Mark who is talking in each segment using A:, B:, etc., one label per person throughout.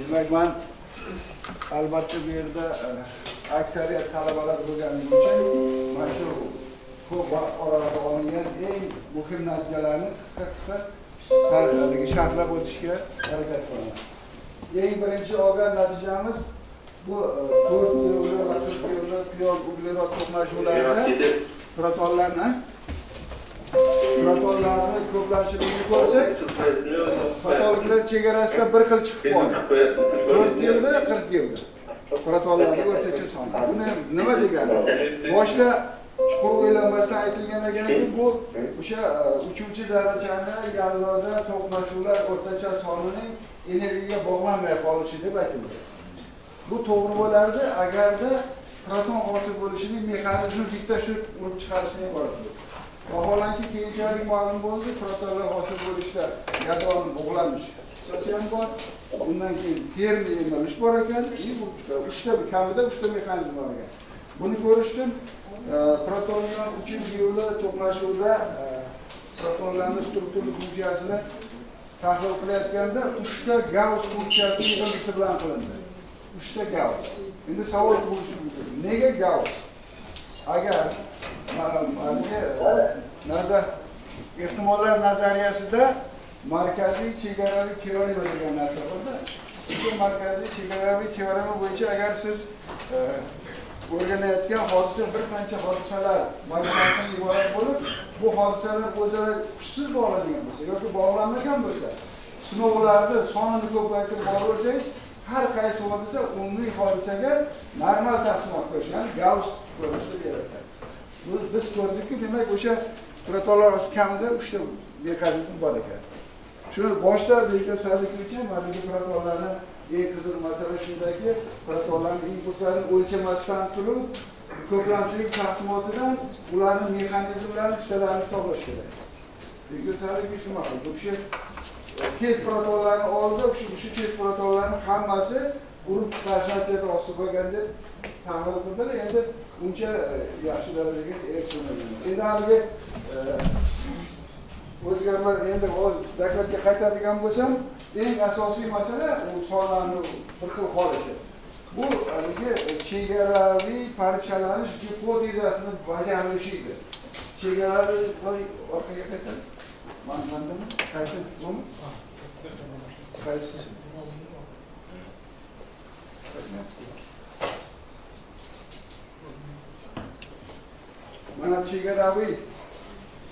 A: Demak, men albatta bu yerda aksariyat talabalar bo'lgani uchun mana shu ko'p vaqt oralig'ida olingan eng muhim natijalarni qisqa-qisqa sharhlab o'tishga harakat qilaman. Eng birinchi olgan natijamiz bu 4 yevro va 40 yevro piyon uglerod to'qnashuvlarida protonlarni ko'plamchiligini ko'rsak, patologlar chegarasida bir xil chiqib qoldi. 4 yevro 40 yevro. Protonlarning o'rtacha soni. Buni nima degani? Boshda chuqur o'ylanmasdan aytilgan ekanki, bu o'sha uchuvchi zarrachani yadroda to'qnashuvlar o'rtacha sonining energiyaga bog'lanmay qolishi deb aytildi. Bu to'g'ri bo'lardi agarda proton hosil bo'lishining mexanizmi bitta shu urib chiqarishdan iborat bo'lsa. Vaholanki keyinchalik ma'lum bo'ldi, protonlar hosil bo'lishda yadroning bug'lanish hissasi ham bor, undan keyin termiy emilish bor ekan, uchta kamida uchta mexanizm bor ekan. Buni ko'rishdim. Protonlar 3 yo'li to'qnashuvda protonlarning struktura funksiyasini tahlil qilayotganda 3 ta Gauss funksiyasi yig'indisi bilan qilindi. 3 ta Gauss. Endi savol tug'ilishi mumkin. Nega Gauss? Agar nazar ehtimollar nazariyasida markaziy chegaraviy teorema degan narsa borda. Shu markaziy chegaraviy teorema bo'yicha agar siz o'rganayotgan hodisa bir qancha hodisalar majmuasidan iborat bo'lib, bu hodisalar o'zaro kuchsiz bog'langan bo'lsa yoki bog'lanmagan bo'lsa, sinovlarni sonini ko'paytirib boraversangiz, har qaysi hodisa umumiy hodisaga normal taqsimot ko'rish, ya'ni Gauss ko'rinishida beradi. Biz ko'rdikki, demak o'sha protonlar kamida 3 ta mexanizm bor ekan. Shu boshda Bekir Sadiqovich mana bu protonlarni eng qiziq masala shundaki, protonlarning impulslarini o'lchamasdan turib, ko'plamchilik taqsimotidan ularning mexanizmlarini, hissalarini hisoblash kerak. Bekir Sadiqovich nima qildi? Bu kishi tez protonlarni oldi, shu tez protonlarning hammasi urib chiqarish natijasida hosil bo'lgan deb tahlil qildilar. Endi uncha yaxshi darajaga erishilmagan. Endi haligi o'zgarma, endi dokladga qaytadigan bo'lsam, eng asosiy masala u sonlarni bir xil qolishi. Bu haligi chegaraviy parchalanish gipotezasini bajarilishi edi. Chegaraviy orqaga qaytadi. Mandami? Qaysi bumi? Qaysi? Mana chegaraviy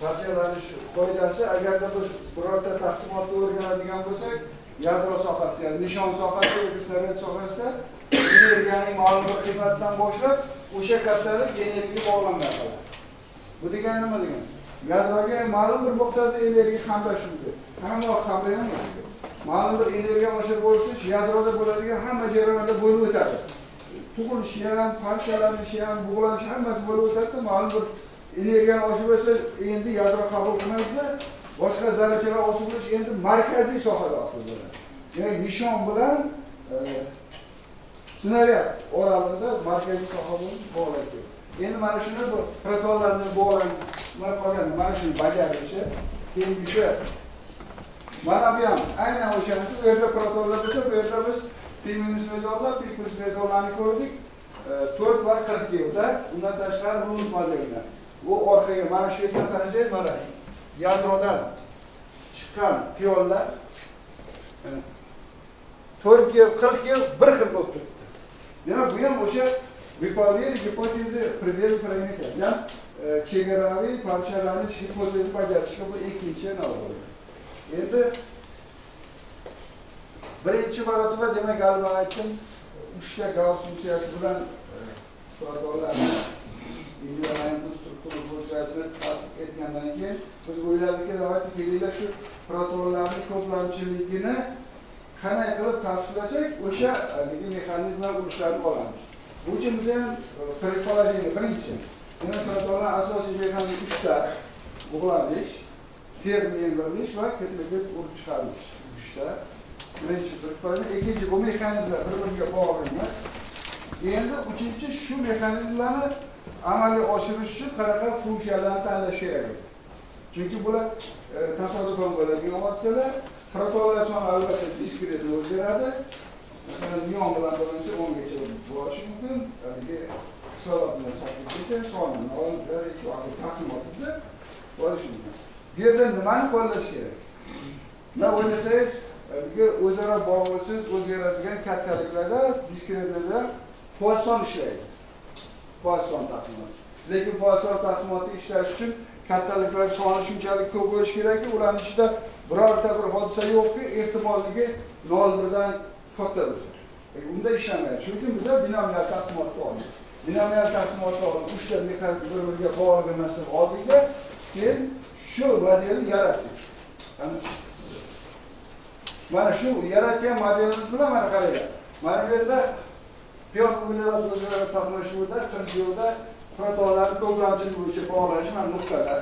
A: parchalanish qoidasi, agarda biz birorta taqsimotni o'rganadigan bo'lsak, yadro sohasi, ya'ni nishon sohasi yoki snaryad sohasida energiyaning ma'lum bir qiymatidan boshlab o'sha kattalik energiya bog'lanmay qoladi. Bu degani nima degani? Yadroga ma'lum bir miqdorda energiya hamlash mumkin. Hamma vaqt hamlayolmaydi. Ma'lum bir energiya oshirib bo'lsa, yadroda bo'ladigan hamma jarayonlar bo'lib o'tadi. Tug'ilishi ham, parchalanishi ham, bug'lanishi hammasi bo'lib o'tadi. Ma'lum bir energiyani oshib bo'lsa, endi yadro qabul qilmaydi, boshqa zarrachalar oshib bo'lish endi markaziy sohada hosil bo'ladi. Demak, nishon bilan snaryad oralig'ida markaziy soha bo'lib bog'lanadi. Endi mana shuni bu protonlarni bog'lanmay qolgan mana shuni bajarilishi keyingisi. Mana bu ham aynan o'shanisi. Bu yerda protonlar bo'lsa, bu yerda biz p minus mezonlar, p plus mezonlarni ko'rdik. 4 va 40 yevda, undan tashqari Lund modelini. Bu orqaga mana shu yerdan qarasangiz, mana yadrodan chiqqan piyonlar 4 yev, 40 yev bir xil bo'lib turibdi. Demak, bu ham o'sha выполнение гипотезы предельный parametr, ya'ni chegaraviy parchalanish gipotezasini bajarishga bu ikkinchi navbat. Endi birinchi marotaba, demak, hali men aytdim, 3 ta Gauss funksiyasi bilan protonlarni individual struktura funksiyasini tadqiq etgandan keyin biz o'yladikki, давайте kelinglar shu protonlarning ko'plamchiligini qanday qilib tavsiflasak, o'sha mexanizmlar urushlarni olamiz. Bu uchun biz ham predpoложение birinchi. Demak, protonlar asosiy mexanizmi 3 ta bug'lanish, termiy emilish va ketma-ket urib chiqarilish. 3 ta. Birinchi predpoложение, ikkinchi bu mexanizmlar bir-biriga bog'liq emas. Endi uchinchi shu mexanizmlarni amalga oshirish uchun qanaqa funksiyalarni tanlash kerak. Chunki bular tasodifan bo'ladigan hodisalar. Protonlar soni albatta diskret o'zgaradi. Masalan, neon bilan birinchi 10 gacha borishi mumkin. Haligi kislorod bilan 8 gacha soni 0 1 2 taqsimotida borishi mumkin. Bu yerda nimani qo'llash kerak? Nima o'ylasangiz, haligi o'zaro bog'liqsiz o'zgaradigan kattaliklarda, diskretlarda Poisson ishlaydi. Poisson taqsimoti. Lekin Poisson taqsimoti ishlash uchun kattaliklar soni shunchalik ko'p bo'lishi kerakki, ularning ichida birorta bir hodisa yo'qki, ehtimolligi 0.1 dan katta bo'lsa. Unda ishlamaydi. Shuning uchun biz binomial taqsimotni oldik. Binomial taqsimotni olib, 3 ta mexanizm bir-biriga bog'liq emasligini oldikda, keyin shu modelni yaratdik. Mana shu yaratgan modelimiz bilan mana qaranglar. Mana bu yerda piyon uglerod o'zaro to'qnashuvida, qirg'oqda protonlarni to'plamchilik bo'yicha bog'lanishi mana nuqtalar.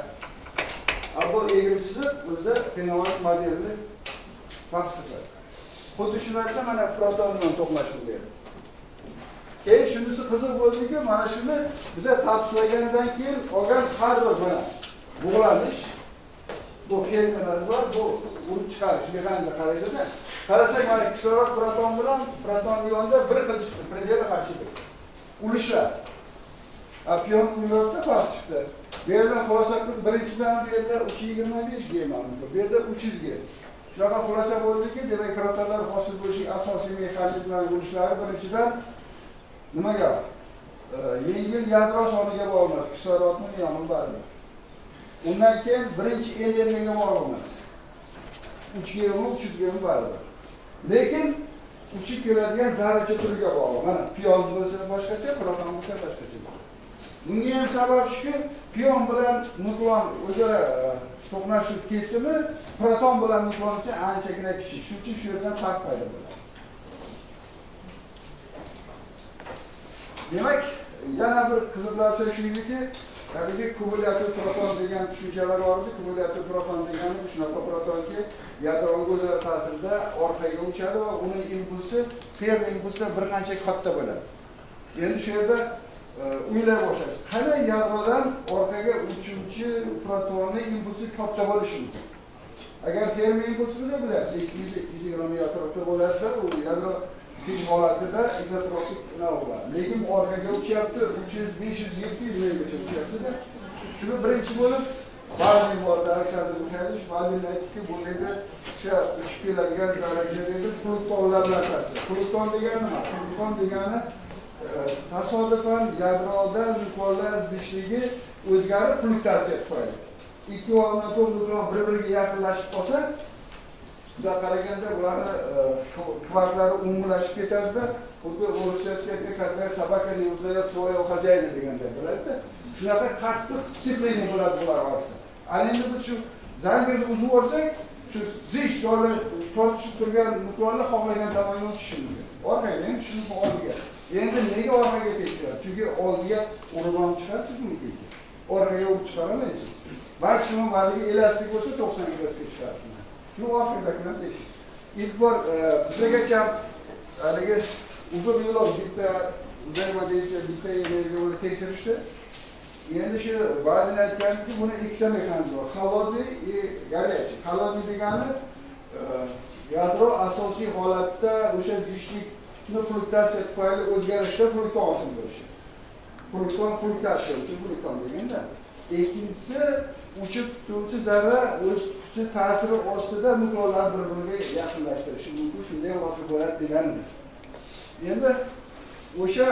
A: Bu egri chiziq bizda fenomen modelini tavsiflaydi. Xuddi shu narsa mana proton bilan to'qnashuv berdi. Keyin shunisi qiziq bo'ldiki, mana shuni biza tavsiflagandan keyin olgan har bir mana bug'lanish, bu fermilar, bu urib chiqarish mexanizmi qaraydida. Qarasak mana kislorod proton bilan proton ionda bir xil chiqdi, predeli qarshilik. Ulushlar. Piyon uglerodda farq chiqdi. Bu yerdan xulosa qilib, birinchidan bu yerda 3.25 G ma'lum, bu yerda 300 G. Shunaqa xulosa bo'ldiki, demak protonlar hosil bo'lishining asosiy mexanizmlari bo'lishlari birinchidan nimaga? Yengil yadro soniga bog'liq, kislorodni ioni baribir. Undan keyin birinchi energiyaga bog'liq emas. 3 G mi, 300 G mi baribir. Lekin uchib keladigan zarracha turiga bog'liq. Mana piyon bo'lsa boshqacha, proton bo'lsa boshqacha. Bunga ham sabab shuki, piyon bilan nuklon o'zaro to'qnashuv kesimi proton bilan nukloncha anchagina kichik. Shuning uchun shu yerdan farq paydo bo'ladi. Demak, yana bir qiziq narsa shundiki, haligi kumulyativ proton degan tushunchalar bor edi. Kumulyativ proton degani shunaqa protonki, yadroga o'zaro ta'sirida orqaga uchadi va uning impulsi Fermi impulsidan bir qancha katta bo'ladi. Endi shu yerda o'ylay boshlash. Qanday yadrodan orqaga uchuvchi protonning impulsi katta bo'lishi mumkin? Agar Fermi impulsini bilasiz, 200-220 atrofda bo'lsa, u yadro tinch holatida izotropik nima bo'ladi. Lekin orqaga uchyapti, 300, 500, 700 metrgacha uchyapti-da. Shuni birinchi bo'lib Balin bordi, Aleksandr Mixaylovich Balin aytdiki, bu yerda o'sha uchib keladigan zarrachalarni pluktonlar bilan ta'sir. Plukton degani nima? Plukton degani tasodifan yadroda nuklonlar zichligi o'zgarib fluktuatsiya tufayli. Ikki va undan ko'p nuklon bir-biriga yaqinlashib qolsa, bunday qaraganda bularni kvarklari umumlashib ketadida, xuddi o'rischa aytganda собака не узнает своего хозяина deganday bo'ladi-da. Shunaqa qattiq сцепление bo'ladi bular orasida. Ana endi biz shu zanjirni uzib yuborsak, shu zich joylar tortishib turgan nuklonlar xohlagan tomonga uchishi mumkin. Orqaga ham tushib oldiga. Endi nega orqaga tekshiradi? Chunki oldiga urib ham chiqarsiz mumkin. Orqaga urib chiqarolmaysiz. Maksimum haligi elastik bo'lsa 90 gradusga chiqarasiz. Shu orqadagilarni tekshirish. Ilk bor bizagacha haligi uzun yo'l bitta взаимодействие bitta energiya bilan tekshirishdi. Endi shu Balin aytganki, buni ikkita mexanizmi bor. Холодный и горячий. Холодный degani yadro asosiy holatda o'sha zichlikni fluktuatsiya tufayli o'zgarishda flukton hosil bo'lishi. Flukton fluktuatsiya uchun flukton deganda. Ikkinchisi uchib turuvchi zarra o'z kuchi ta'siri ostida nuklonlar bir-biriga yaqinlashtirishi mumkin, shunday ham hosil bo'ladi deganidir. Endi o'sha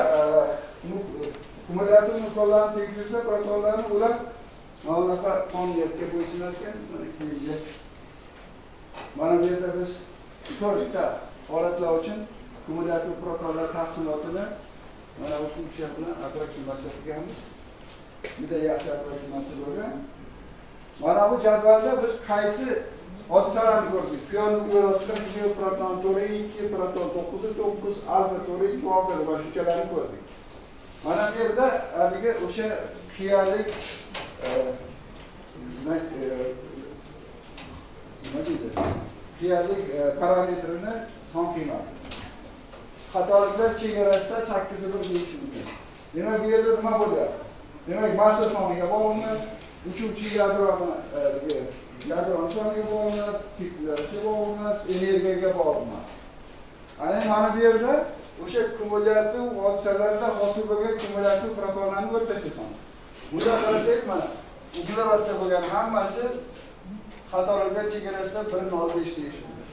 A: kumulyativ nuklonlarni tekshirsa, protonlarni ular mana bunaqa qonuniyatga bo'ysunar ekan. Mana keyingi mana bu yerda biz to'rtta holatlar uchun kumulyativ protonlar taqsimotini mana bu funksiya bilan approksimatsiya qilganmiz. Juda yaxshi approksimatsiya bo'lgan. Mana bu jadvalda biz qaysi hodisalarni ko'rdik? Piyon uglerod 42, proton 4,2, proton 9,9, alfa 4,2 va hokazo mana shunchalarni ko'rdik. Mana bu yerda haligi o'sha qiyalik nima deydi? Qiyalik parametrini son qiymati. Xatoliklar chegarasida 8,1 deyish mumkin. Demak, bu yerda nima bo'lyapti? Demak, massa soniga bog'liq emas, uchuvchi yadroni yadroni soniga bog'liq, tiplarga bog'liq emas, energiyaga bog'liq emas. Ana mana bu yerda o'sha kumulyativ hodisalarda hosil bo'lgan kumulyativ protonlarning o'rtacha soni. Bunda qarasangiz mana uglerodda bo'lgan hammasi xatoliklar chegarasida 1.05 deyish mumkin.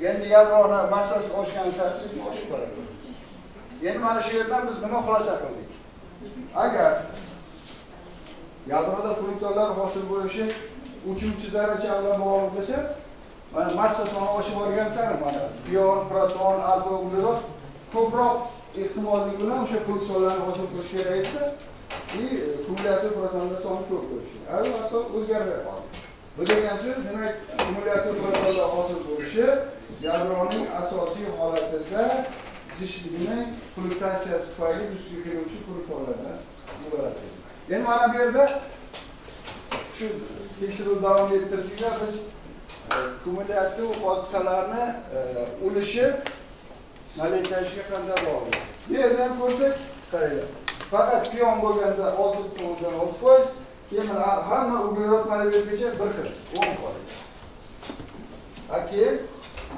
A: Endi yadroni massasi oshgan sari oshib boradi. Endi mana shu yerdan biz nima xulosa qildik? Agar yadroda protonlar hosil bo'lishi uchuvchi zarracha bilan bog'liq bo'lsa, mana massa soni oshib borgan sari mana pion, proton, alfa uglerod ko'proq ehtimollik bilan o'sha protonlarni hosil qilish kerak edi. Kumulyativ protonlar soni ko'p bo'lishi. Albatta o'zgarmay qoldi. Bu degan so'z, demak, kumulyativ protonlar hosil bo'lishi yadroning asosiy holatida zichligining fluktuatsiyasi tufayli yuzaga keluvchi protonlardan iborat. Endi mana bu yerda shu tekshiruv davom ettirishga biz kumulyativ hodisalarni ulushi maliklashiga qanday bog'liq? Bu yerdan ko'rsak, qaranglar. Faqat pion bo'lganda 6.6%, keyin hamma uglerod molekuligacha bir xil 10%. A keyin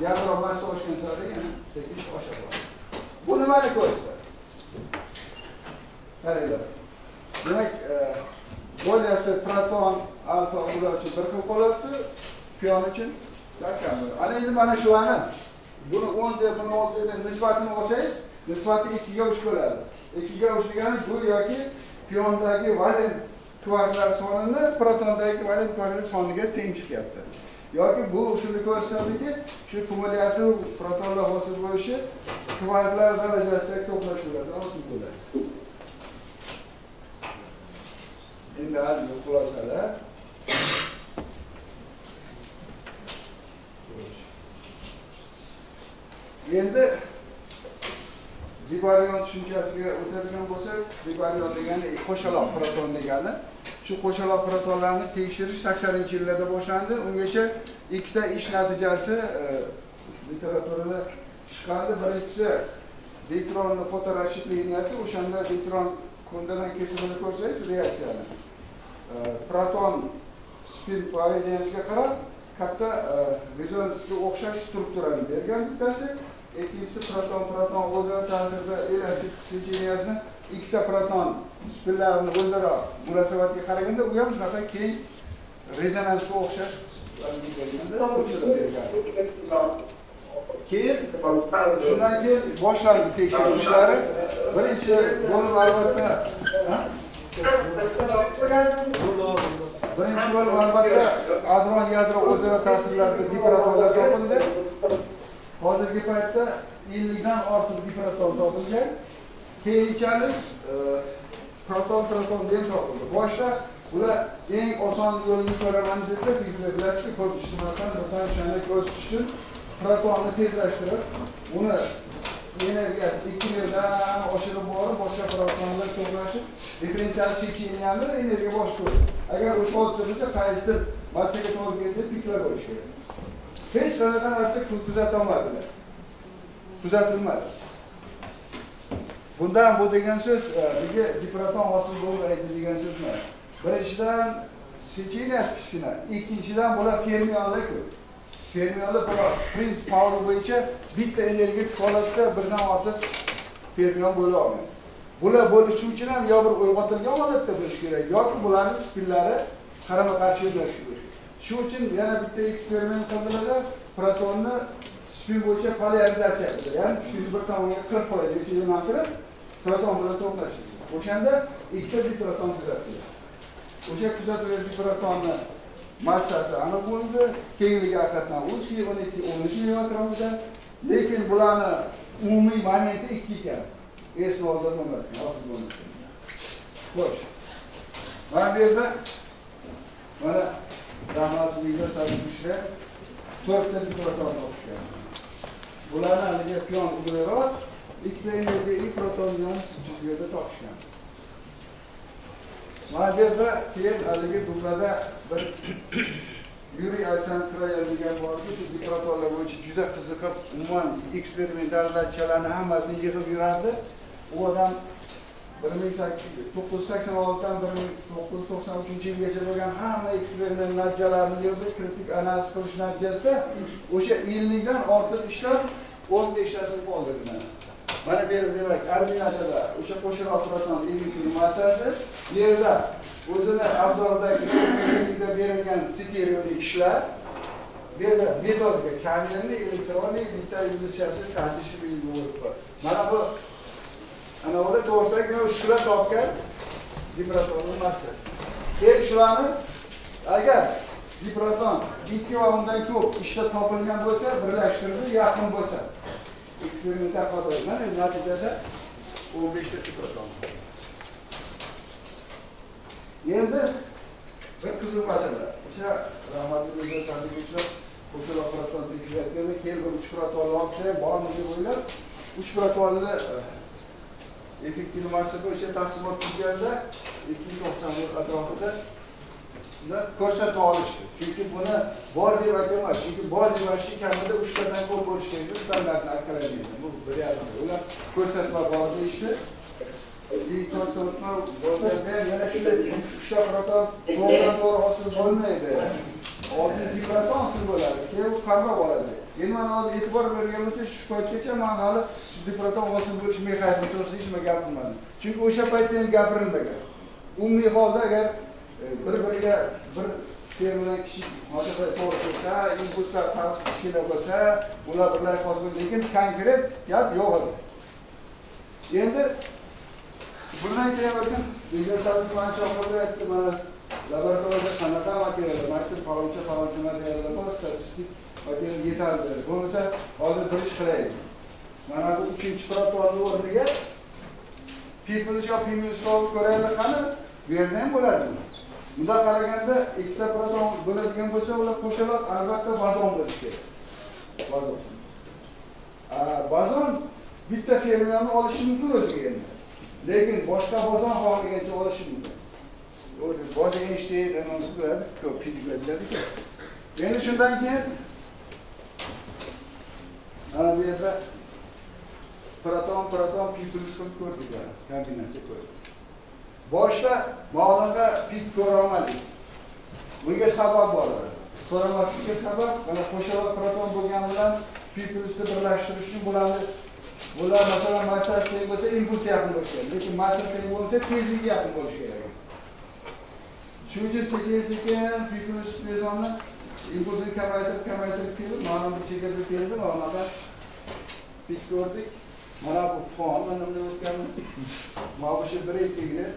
A: yadro massa oshgan sari yana sekin osha boradi. Bu nimani ko'rsatadi? Qaranglar. Demak, dolyasi proton, alfa ular uchun bir xil qolyapti, pion uchun kam. Ana endi mana shularni buni 10 deb, buni 6 deb nisbatini olsangiz, nisbati 2 ga 3 bo'ladi. 2 ga 3 degani bu yoki piondagi valent kvarklar sonini protondagi valent kvarklar soniga teng chiqyapti. Yoki bu shuni ko'rsatadiki, shu kumulyativ protonlar hosil bo'lishi kvarklar darajasidagi to'qnashuvlardan hosil bo'ladi. Endi hali xulosalar. Endi dibaryon tushunchasiga o'tadigan bo'lsak, dibaryon degani qo'shaloq proton degani. Shu qo'shaloq protonlarni tekshirish 80-yillarda boshlandi. Ungacha ikkita ish natijasi literaturada chiqadi. Birinchisi deytronni fotorasshipleniyasi, o'shanda deytron ko'ndalang kesimini ko'rsangiz reaksiyani. Proton spin поведениesiga qarab katta rezonansga o'xshash strukturani bergan bittasi. Ikkinchisi proton-proton o'zaro ta'sirida elastik secheniyasini ikkita proton spinlarini o'zaro munosabatga qaraganda u ham shunaqa keng rezonansga o'xshash bergan. Keyin shundan keyin boshlandi tekshiruv ishlari. Birinchi bo'lib albatta hadron yadro o'zaro ta'sirlarida diprotonlar topildi. Hozirgi paytda 50 dan ortiq diproton topilgan. Keyinchalik proton-proton deb topildi. Boshda ular eng oson yo'lni ko'raman deb fizika bilasizki, ko'p ishlamasa, o'shanda ko'z tushsin, protonni tezlashtirib, uni energiyasi 2 dan oshirib borib, boshqa protonlar to'qnashib, differensial cheklanganida energiya boshqa bo'ladi. Agar o'sha hodisa bo'lsa, qaysidir massaga to'g'ri keldi, piklar bo'lishi kerak. Hech qanaqa narsa kuzatolmadilar. Kuzatilmadi. Bundan bu degan so'z, nega diproton hosil bo'lmaydi degan so'z emas. Birinchidan secheniyasi kichkina, ikkinchidan bular fermionlar ko'p. Fermionlar bular prinsip Pauli bo'yicha bitta energetik holatda birdan ortiq fermion bo'la olmaydi. Bular bo'lishi uchun ham yo bir uyg'otilgan holatda bo'lishi kerak, yoki bularning spinlari qarama-qarshi yo'nalishga bo'lishi kerak. Shu uchun yana bitta eksperiment qildilar, protonni spin bo'yicha polarizatsiya qildilar. Ya'ni spin bir tomonga 40% gacha yo'naltirib, proton bilan to'qnashdi. O'shanda ikkita diproton kuzatildi. O'sha kuzatilgan diprotonni massasi aniq bo'ldi, kengligi haqiqatan 12-13 MeV atrofida, lekin bularni umumiy momenti 2 ekan. S nolda bo'lmasdan, hosil bo'lmasdan. Xo'sh. Mana bu yerda mana rahmatli Sabitishda 4 ta diproton topishgan. Bularni haligi pion uglerod, ikkita energiya proton bilan yerda topishgan. Mana bu yerda keyin haligi Dublada bir Yuriy Aleksandr Krayel degan bordi, shu diprotonlar bo'yicha juda qiziqib, umuman eksperimental natijalarni hammasini yig'ib yurardi. U odam 1986 dan 1993-yilgacha bo'lgan hamma eksperiment natijalarini yig'di, kritik analiz qilish natijasida o'sha 50 dan ortiq ishlar 15tasini qoldirdi mana. Mana bu yerda demak ordinatada o'sha qo'shiroq proton effektiv massasi, bu yerda o'zini abdoridagi berilgan tsiklli ishlar, bu yerda metodika kameraning elektronli bitta yuzasi tartishi bo'lib. Mana bu ana ular to'g'risidagi shular topgan diprotonning massa. Keyin shularni agar diproton 2 va undan ko'p ishda topilgan bo'lsa, birlashtirib yaqin bo'lsa, eksperimental xato. Mana natijada 15 ta diproton. Endi bir qiziq masala. O'sha rahmatli o'zbek qo'shiroq proton tekshirayotganda keyin bir 3 protonni olsa bormi deb o'ylab, 3 protonni effektiv massa bo'yicha taqsimot tuzganda 294 atrofida ko'rsatib olishdi. Chunki buni bor deb aytolmaydi. Chunki bor deb aytish kamida 3 tadan ko'p bo'lishi kerak. Standartni akkalab. Bu 1.5. Ular ko'rsatma bor deyishdi. Ko'rsatma bo'lganda yana shunday 3 ta proton to'g'ridan to'g'ri hosil bo'lmaydi. Oldin diproton hosil bo'ladi, keyin u qamrab oladi. Endi mana hozir e'tibor bergan bo'lsa, shu paytgacha men hali diproton hosil bo'lish mexanizmi to'g'risida hech nima gapirmadim. Chunki o'sha paytda ham gapirilmagan. Umumiy holda agar bir-biriga bir termindan kichik masofa to'g'ri kelsa, impulslar farqi kichkina bo'lsa, ular birlashib hosil bo'ladi, lekin konkret gap yo'q edi. Endi bundan keyin bir kun Beglar Sabit meni chaqirdi, aytdi, mana laboratoriyada qanaqa materiallar, mana shu faloncha faloncha materiallar bor, statistik material yetadi. Bo'lmasa hozir bir ish qilaylik. Mana bu 3-protonni o'rniga P plus yo P minus solib ko'raylik qani, bu yerda ham bo'ladi. Bunda qaraganda ikkita proton bo'ladigan bo'lsa, ular qo'shilib albatta bozon bo'lishi kerak. Bozon. Bozon bitta fermionni olishi mumkin o'ziga endi. Lekin boshqa bozon xohlagancha olishi mumkin. Boza Einstein anonsi biladi, ko'p fiziklar biladi-ku. Endi shundan keyin mana bu yerda proton, proton, pi plus qilib ko'rdik, kombinatsiya ko'rdik. Boshda ma'noga pik ko'ra olmadik. Bunga sabab bor edi. Ko'ramaslikka sabab mana qo'shiroq proton bo'lgani bilan pi plusni birlashtirish uchun bularni bular masalan massasi teng bo'lsa impuls yaqin bo'lishi kerak, lekin massa teng bo'lmasa tezligi yaqin bo'lishi kerak. Shuning uchun sekin-sekin pi plus mezonni impulsini kamaytirib kelib, mana bu chegaraga keldi va mana pik ko'rdik. Mana bu fon, mana bunday o'tgan mana bu breytingni.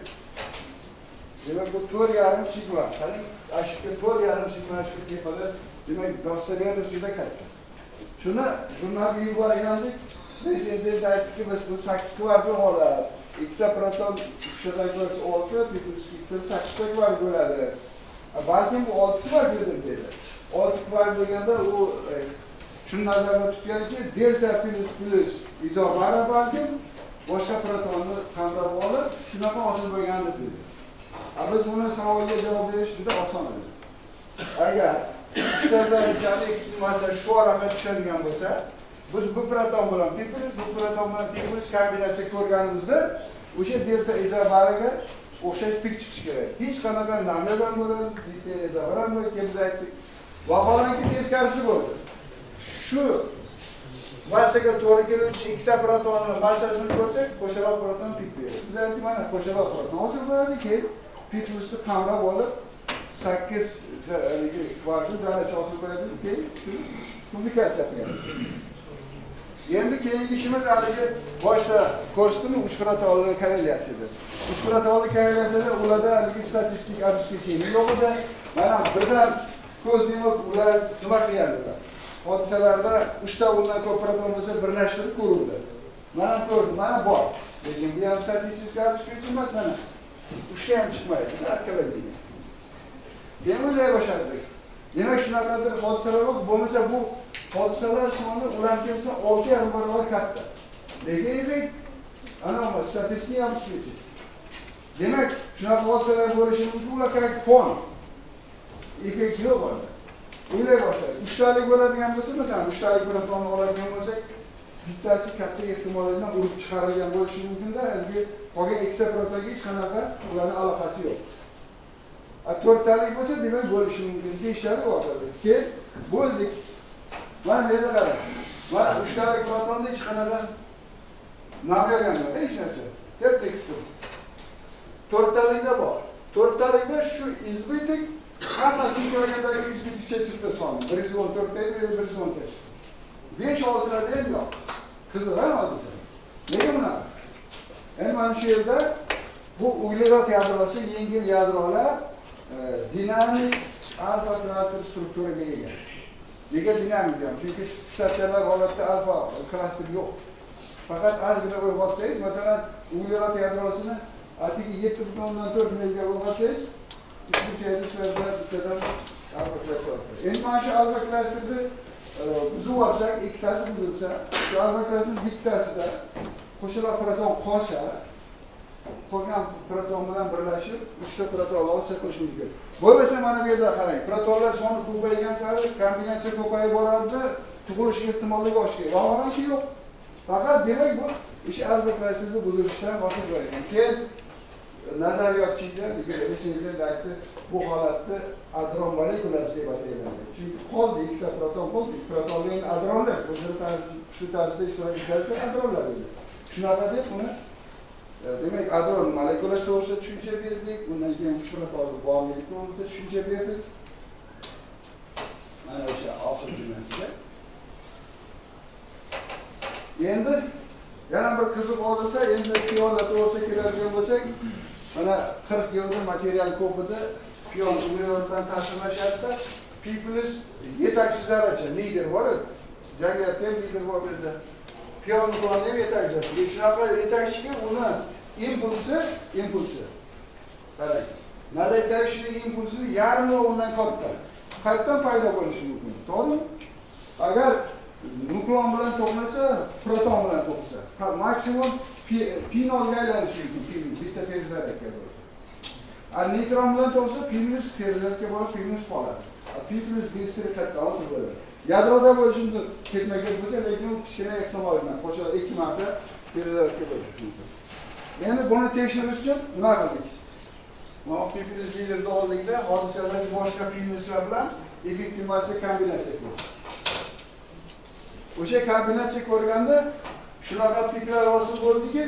A: Demak, bu 4.5 sigma. Qarang, ashga 4.5 sigma shu tepada. Demak, dostoverность juda katta. Shuni jurnalga yuborgandik. Retsenzent aytdiki, biz bu 8 kvartal holat. Ikkita proton 3tadan ko'rsa 6, plus 2 8 ta kvartal bo'ladi. Balkim bu 6 kvartal dedi. 6 kvartal deganda u shuni nazarda tutganki, delta plus plus izobara balkim boshqa protonni qamrab olib, shunaqa hosil bo'lgandir dedi. Biz buni savolga javob berish juda oson edi. Agar uchta darajali massa shu oraga tushadigan bo'lsa, biz bu proton bilan P plus, bu proton bilan P plus kombinatsiya ko'rganimizda o'sha delta izobaraga o'xshash pik chiqishi kerak. Hech qanaqa namladan bo'ladi, delta izobaran bo'ladi, keyin biz aytdik. Vaholanki teskarisi bo'ldi. Shu massaga to'g'ri keluvchi ikkita protonni massasini ko'rsak, qo'shiroq proton pik beradi. Biz aytdik, mana qo'shiroq proton hosil bo'ladi, keyin P plusni qamrab olib 8 kvartal zarracha hosil bo'ladi, keyin publikatsiya qilgan. Endi keyingi ishimiz haligi boshda ko'rsatdim, 3 protonli korrelyatsiyada. 3 protonli korrelyatsiyada ularda haligi statistik обеспечение yo'q edi. Mana birdan ko'z yumib ular nima qilganlar? Hodisalarda 3 ta undan ko'p proton bo'lsa birlashtirib ko'ruvdi. Mana ko'rdim, mana bor. Lekin bu ham statistik обеспечение emas, mana. 3 ta ham chiqmaydi, akkalaydi. Keyin o'ylay boshladik. Demak, shunaqadir hodisalar bor, bo'lmasa bu hodisalar soni ularga 6.5 barobar katta. Lekin effekt ana bu statistik обеспечение. Demak, shunaqa hodisalar bo'lishi mumkin, ular kerak fon. Effekt yo'q unda. O'ylay boshladik. 3talik bo'ladigan bo'lsa, masalan, 3talik protonni oladigan bo'lsak, bittasi katta ehtimol bilan urib chiqarilgan bo'lishi mumkin-da, haligi qolgan ikkita protonga hech qanaqa ularning aloqasi yo'q. 4talik bo'lsa, demak bo'lishi mumkin, 5talik ortadi. Keyin bo'ldik. Mana bu yerda qarang. Mana uchtalik protonda hech qanaqa navyogan yo'q, hech narsa. Tep-tekis turibdi. To'rttalikda bor. To'rttalikda shu избыток hammasini ko'rgandagi избытокcha chiqdi soni. 114 edi, 118. 5 6larda ham yo'q. Qiziq ha hodisa. Nega bunaqa? Endi mana shu yerda bu uglerod yadrosi yengil yadrolar dinamik alfa klaster strukturaga ega. Nega dinamik deyman? Chunki statsionar holatda alfa klaster yo'q. Faqat ozgina uyg'otsangiz, masalan, uglerod yadrosini atigi 7.4 mega uyg'otsangiz, uchburchakda shular bilan bittadan alfa klaster. Endi mana shu alfa klasterni buzib yuborsak, ikkitasi buzilsa, shu alfa klasterning bittasida qo'shila proton qolsa, qolgan proton bilan birlashib, uchta proton hosil qilish mumkin. Bo'lmasa mana bu yerda qarang, protonlar soni ko'paygan sari kombinatsiya ko'payib boradi, tug'ilish ehtimolligi oshgan. Vaholanki yo'q. Faqat demak bu ish alfa klasterni buzilishdan hosil bo'lar ekan. Keyin nazariyotchilar aytdi, bu holatni adron molekulasi deb ataydi. Chunki qoldi, ikkita proton qoldi, protonlar endi adronlar, shu tarzda ishtirok etadigan adronlar edi. Shunaqa deb uni demak adron molekulasi to'g'risida tushuncha berdik, undan keyin uch protonli borligi to'g'risida tushuncha berdik. Mana o'sha oxirgi narsa. Endi yana bir qiziq hodisa, endi piyonlar to'g'risida keladigan bo'lsak, mana 40 yilda material ko'p edi, piyon uglerod bilan ta'sirlashadi, P plus yetakchi zarracha, lider bor edi. Jamiyatda ham lider bor edi. Piyon nuklonni ham yetakchi. Shunaqa yetakchiga uni impulsi. Qarang. Nalakdagi impulsi yarmi undan katta. Qayerdan paydo bo'lishi mumkin, to'g'rimi? Agar nuklon bilan to'qnasa, proton bilan to'qsa, maksimum P0 ga aylanishi mumkin, bitta perzatga bo'lsa. Neytron bilan to'qsa, P minus perzatga borib P minus qoladi. P plus B3 katta hosil bo'ladi. Yadroda bo'lishi mumkin, ketma-ket bo'lsa, lekin u kichkina ehtimol bilan qo'shiladi, 2 marta perzatga bo'lishi mumkin. Endi buni tekshirish uchun nima qildik? Mana P plus liderni oldikda, hodisalarni boshqa P minuslar bilan effektiv massa kombinatsiya qildik. O'sha kombinatsiya ko'rganda shunaqa piklar hosil bo'ldiki,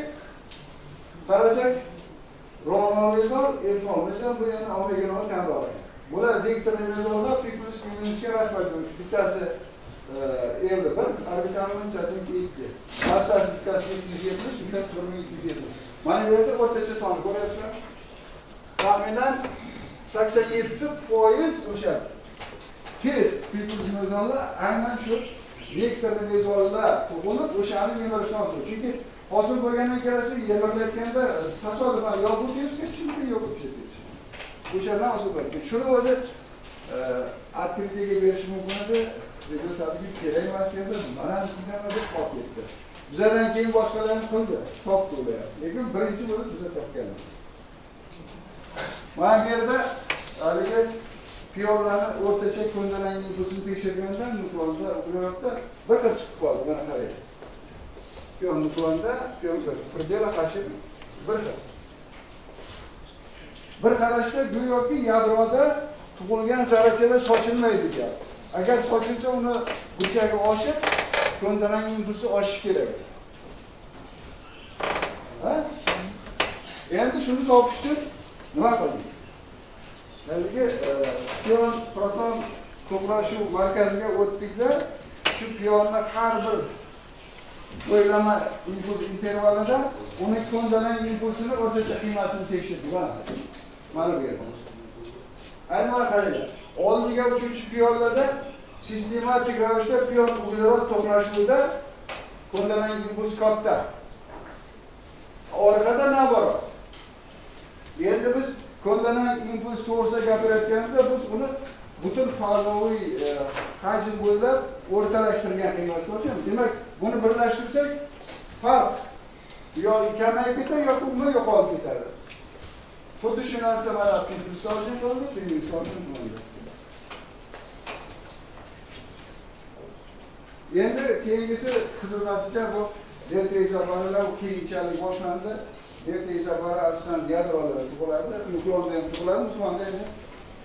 A: qarasak ronolizol, efnolizol bu yana omega 0 kamroq ekan. Bular vektor mezonlar P plus minusga rasman bittasi 51, orbitalning bittasi 2. Massasi bittasi 770, bittasi 1270. Mana bu yerda o'rtacha son ko'ryapsizlar. Taxminan 87% o'sha tez P plus mezonlar aynan shu vektorli mezonlar tug'ilib, o'shani yemirishdan hosil. Chunki hosil bo'lgandan kelasi yemirilayotganda tasodifan yo bu tez ketishi mumkin, yo bu tez ketishi. O'shandan hosil bo'ladi. Shuni o'zi открытиеga berish mumkin edi, lekin tabiiyki kerak emas edi, mana shunday deb qolib ketdi. Bizdan keyin boshqalar ham qildi, topdi ular. Lekin birinchi bo'lib biza topganmiz. Mana bu yerda haligi piyonlarni o'rtacha ko'ndalang impulsini tekshirganda nuklonda, uglerodda bir xil chiqib qoldi. Mana qarang. Piyon nuklonda, piyon predela qarshi bir xil. Bir qarashda go'yoki yadroda tug'ilgan zarrachalar sochilmaydi ekan. Agar sochilsa uni burchagi oshib, ko'ndalang impulsi oshishi kerak. Ha? Endi shuni topish uchun nima qildik? Haligi piyon proton to'qnashuv markaziga o'tdikda, shu piyonni har bir o'ylama impuls intervalida uni ko'ndalang impulsini o'rtacha qiymatini tekshirdik. Mana bu yerda. Aynan qarang. Oldiga uchuvchi piyonlarda sistematik ravishda piyon uglerod to'qnashuvida ko'ndalang impuls katta. Orqada naborot. Endi biz ko'ndalang impuls to'g'risida gapirayotganimizda biz uni butun fazoviy hajm bo'ylab o'rtalashtirgan qiymat ko'ramiz. Demak, buni birlashtirsak farq yo kamayib ketadi yoki umuman yo'qolib ketadi. Xuddi shu narsa mana P plus uchun qildi, P minus uchun qildi. Endi keyingisi qiziq natija bu delta izobaralar keyinchalik boshlandi. Delta izobara asosan yadrolarda tug'iladi, nuklonda ham tug'iladi, nuklonda endi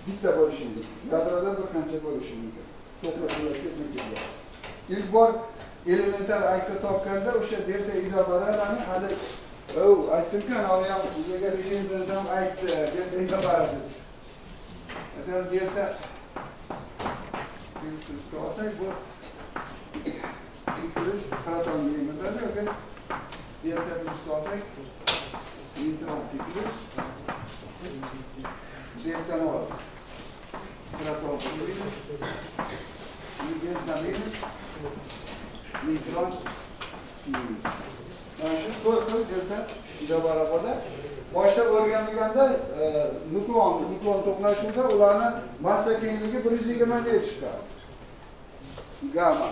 A: bitta bo'lishi mumkin. Yadroda bir qancha bo'lishi mumkin. To'qnashuvlar ketma-ket. Ilk bor Elementar aktda topganda o'sha delta izobarani hali aytdimku, anavi ham bizga rejimdan ham aytdi, delta izobara deb. Masalan, delta plyusga olsak, bu plyus proton bo'ladi yoki delta plyusga olsak, neytron plyus delta nol proton minus delta minus neytron minus. Mana shu to'rt xil delta izobara bo'ladi. Boshda o'rganilganda nuklon to'qnashuvida ularni massa kengligi 120 deb chiqadi. Gamma.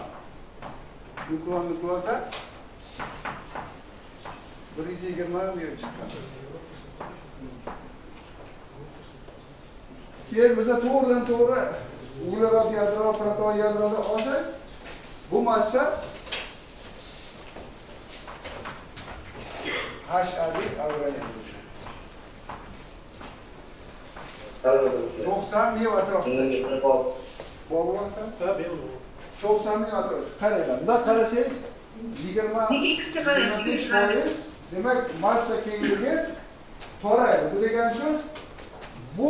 A: Nuklon nuklonda 120 deb chiqadi. Keyin biza to'g'ridan to'g'ri uglerod yadro, proton yadroda olsak, bu massa H alik Avogadro. 90 ming atrofida. Bormi? 90 ming atrofida. Qaranglar, bunda qarasangiz 20 demak massa kengligi torayadi. Bu degan so'z bu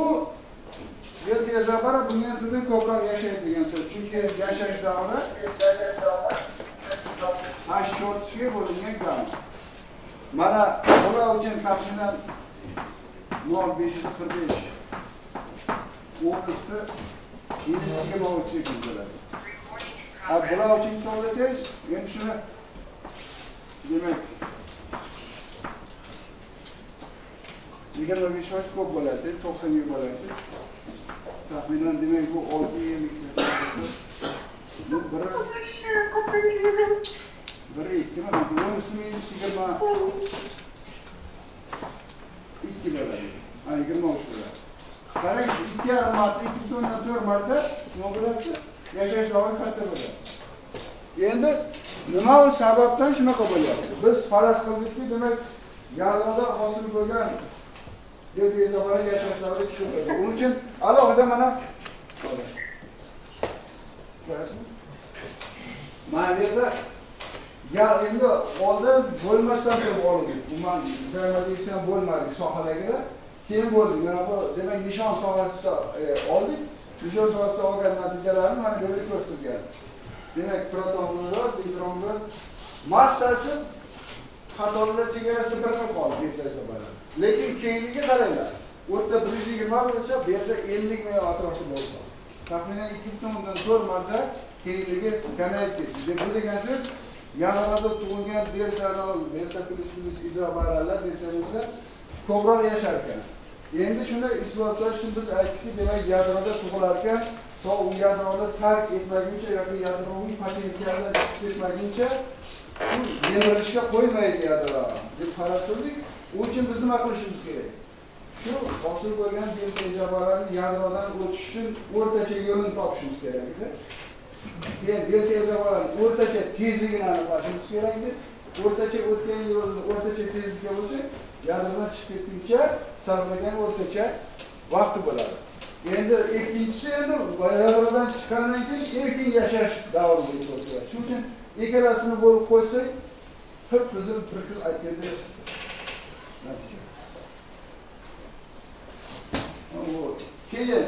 A: delta izobara bunga nisbatan ko'proq yashaydi degan so'z. Chunki yashash davri H shortga bo'lingan gamma. Mana bular uchun taxminan 0.545 o'rtasida 23 bo'ladi. Bular uchun hisoblasangiz, endi shuni demak 25% ko'p bo'ladi, 90 ga bo'ladi. Taxminan demak bu 6.50 bu biri 2 mana bu minus 22 bo'ladi. Ha, 23 bo'ladi. Qarang, 2,5 marta, 2,4 marta nima bo'ladi? Yashash davri katta bo'ladi. Endi nima sababdan shunaqa bo'lyapti? Biz faraz qildikki, demak, yadroda hosil bo'lgan delta izobara yashash davri kichik bo'ladi. Buning uchun alohida mana mana bu yerda ya endi oldin bo'lmasdan turib oldik. Umuman взаимодействие bo'lmadi sohadagilar. Keyin bo'ldi. Mana bu demak nishon sohasida oldik. Nishon sohasida olgan natijalarni mana bu yerda ko'rsatilgan. Demak, proton uglerod, neytron uglerod massasi qatorlar chegarasida bir xil qoldi delta izobara. Lekin kengligi qaranglar. U yerda 120 bo'lsa, bu yerda 50 ming atrofida bo'ldi. Taxminan 2,4 marta kengligi kamayib ketdi. Bu degan so'z yadroda tug'ilgan delta nol, delta plyus plyus izobaralar, delta minuslar ko'proq yashar ekan. Endi shuni isbotlash uchun biz aytdikki, demak yadroda tug'ilar ekan, to u yadroni tark etmaguncha yoki yadroviy potensialdan chiqib ketmaguncha u yemirilishga qo'ymaydi yadro deb faraz qildik. U uchun biz nima qilishimiz kerak? Shu hosil bo'lgan delta izobarani yadrodan o'tish uchun o'rtacha yo'lini topishimiz kerak edi. Keyin delta izobarani o'rtacha tezligini aniqlashimiz kerak edi. O'rtacha o'tgan yo'lni o'rtacha tezlikka bo'lsa, yadrodan chiqib ketguncha sarflagan o'rtacha vaqti bo'ladi. Endi ikkinchisi endi yadrodan chiqqandan keyin erkin yashash davri bo'ladi. Shuning uchun ikkalasini bo'lib qo'ysak, qip-qizil bir xil aytganda natija. Keyin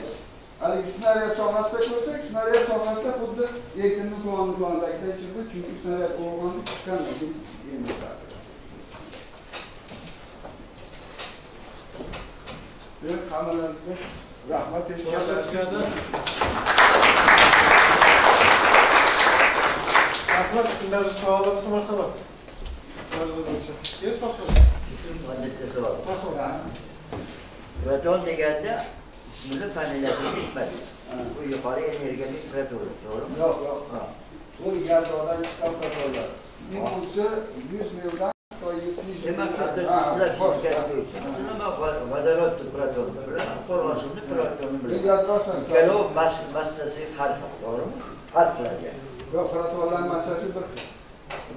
A: haligi snaryad sohasida ko'rsak, snaryad sohasida xuddi erkin nuklon-nuklondagiday chiqdi, chunki snaryad o'rg'onda chiqqandan keyin endi. Demak, hammalaringizga rahmat.
B: Rahmat. Kimlardir savol bo'lsa, marhamat. Mavzu bo'yicha. Yes, marhamat.
C: Marhamat. Proton deganda ismini familiyasini aytmadi. Bu yuqori energiyali proton, to'g'rimi?
A: Yo'q, yo'q. Bu yadrodan chiqqan protonlar. Impulsi 100 mingdan to 700.
C: Demak, qadr fizikasi bo'yicha. Masalan, men vodorod protonni bilaman, qo'rg'oshinni protonni bilaman.
A: Yadro sostavi.
C: Ikkalovi massasi har xil, to'g'rimi? Farq qiladi.
A: Yo'q, protonlar massasi bir xil.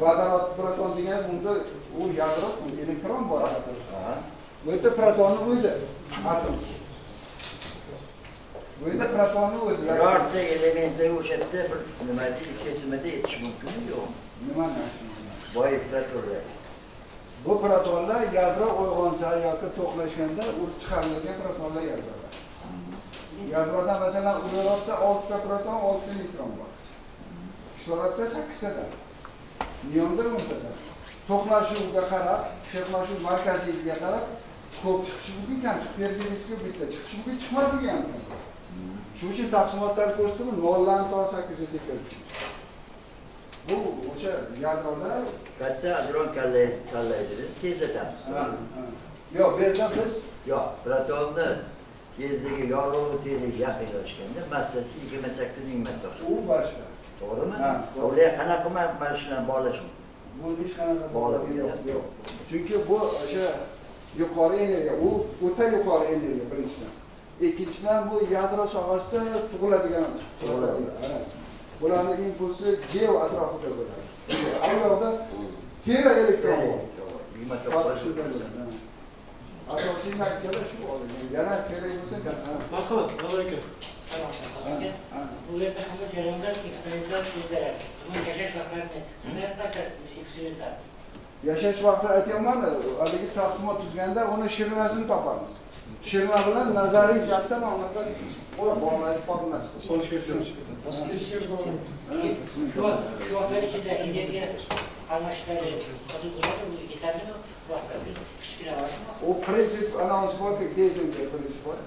A: Vodorod proton degan unda u yadro, elektron bor. Bu yerda protonni o'zi atom. Bu endi protonni o'zi.
C: Birorta elementlar o'sha yerda bir nima deydi, kesimida yetish mumkinmi yo'qmi?
A: Nimani?
C: Boya protonlar.
A: Bu protonlar yadro uyg'onsa yoki to'qnashganda urib chiqarilgan protonlar yadroda. Yadroda masalan uglerodda 6 ta proton, 6 ta neytron bor. Kislorodda 8 tadan. Neonda 10 tadan. To'qnashuvga qarab, to'qnashuv markaziyatiga qarab ko'p chiqishi mumkin, kam chiqib berganlikka bitta chiqishi mumkin, chiqmasligi ham mumkin. Shuning uchun taqsimotlar ko'rsatib 0dan to 8 gacha kelib. Bu o'sha yadroda
C: katta hadron kollayderni tezlatamiz.
A: Yo'q, bu yerda biz
C: yo'q, protonni tezligi yorug'lik tezligi yaqinlashganda massasi 28 ming marta oshadi.
A: U boshqa.
C: To'g'rimi? Ular qanaqa mana shu bilan bog'lash mumkin?
A: Bu hech qanaqa bog'liq yo'q. Chunki bu o'sha yuqori energiya, u o'ta yuqori energiya birinchidan. Ikkinchidan bu yadro sohasida tug'iladigan tug'iladi. Bularning impulsi geo atrofida bo'ladi. U yoqda tera elektron bor. Asosiy natijalar shu olingan. Yana kerak bo'lsa,
B: marhamat, aka.
D: Salom, aka. Bu yerda hamma jarayonlar eksperimental o'tkaziladi. Buni yashash vaqtlarini qanday qilasiz eksperimental?
A: Yashash vaqti aytyapman, haligi taqsimot tuzganda uni shirinasini topamiz. Shirina bilan nazariy jihatdan unaqa bog'lanib formulasi.
D: Shu vaqtlar ichida energiya almashishlari sodir bo'ladi, u yetarlimi? Vaqtlar kichkina vaqtmi?
A: U prinsip analiz borki, Geyzenberg prinsipi bor.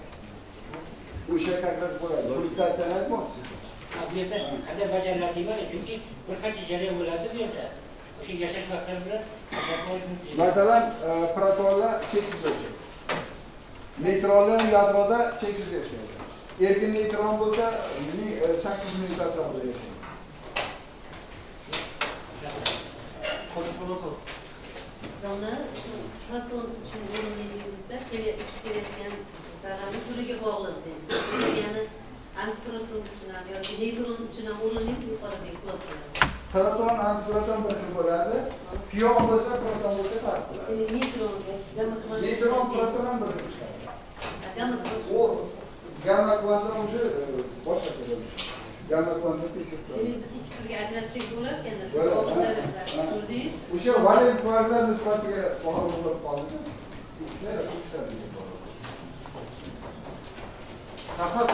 A: O'sha как раз bo'ladi. Fluktuatsiyani aytmoqchisiz.
D: Bu yerda qanday bajariladi deyman, chunki bir qancha jarayon bo'ladi bu yerda. O'sha yashash vaqtlari bilan
A: masalan, protonlar cheksiz yashaydi. Neytronlar yadroda cheksiz yashaydi. Erkin neytron bo'lsa, 8 minut atrofida yashaydi.
E: Dona, proton uchun o'rinligimizda uchib kelayotgan zarrani turiga bog'liq deymiz. Ya'ni antiproton uchun ham yoki neytron uchun ham o'rinli yuqoridagi xulosalar.
A: Proton, antiproton bir xil bo'ladi. Pion bo'lsa, proton bo'lsa farq qiladi.
E: Neytron yoki gamma kvant.
A: Neytron, proton ham bir xil chiqadi.
E: Gamma kvant.
A: U gamma kvantdan o'sha boshqa bo'ladi. Gamma kvantni tekshirib turadi.
E: Demak, biz ikki turga ajratsak bo'lar ekanda, siz ko'rdingiz.
A: O'sha valent kvarklar nisbatiga bog'liq bo'lib qoldi. Ikkita yoki uchta.
B: Rahmat.